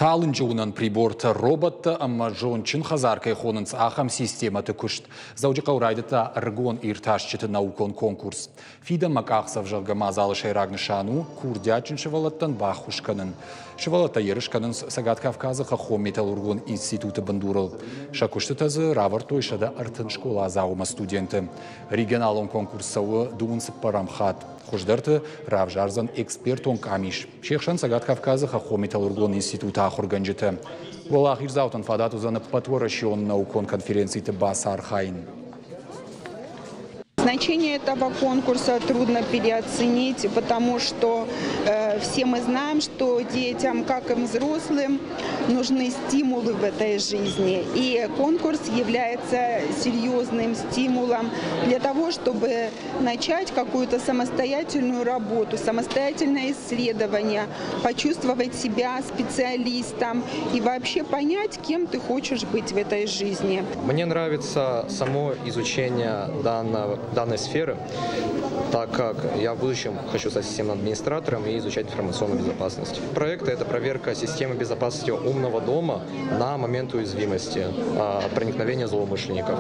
Талынджы уынӕн прибортӕ, роботтӕ ӕмӕ зондджын хӕдзар кӕй хонынц, ахӕм системӕты куыст. Дзӕуджыхъӕуы райдыдта ӕрыгон иртасджыты наукон конкурс. Фидӕнмӕ къахдзӕф, зӕгъгӕ, мадзалы сӕйраг нысан у курдиатджын сывӕллӕттӕн баххуыс кӕнын. Сывӕллӕттӕ ерыс кӕнынц Цӕгат Кавказы хӕххон-металлургон институты бындурыл. Сӕ куыстытӕ дзы равӕрдтой 130 скъоладзауы ӕмӕ студенты. Регионалон конкурс цӕуы дыууын цыппӕрӕм хатт. Хуыздӕрты равзардзӕн экспертон къамис. Се хсӕн Цӕгат Кавказы хӕххон-металлургон институты ахуыргӕнджытӕ. Уӕлахиздзаутӕн фадат уыдзӕн ӕппӕтуӕрӕсеон наукон конференциты бацархайын. Значение этого конкурса трудно переоценить, потому что все мы знаем, что детям, как и взрослым, нужны стимулы в этой жизни. И конкурс является серьезным стимулом для того, чтобы начать какую-то самостоятельную работу, самостоятельное исследование, почувствовать себя специалистом и вообще понять, кем ты хочешь быть в этой жизни. Мне нравится само изучение данной сферы, так как я в будущем хочу стать системным администратором и изучать информационную безопасность. Проект – это проверка системы безопасности умного дома на момент уязвимости от проникновения злоумышленников.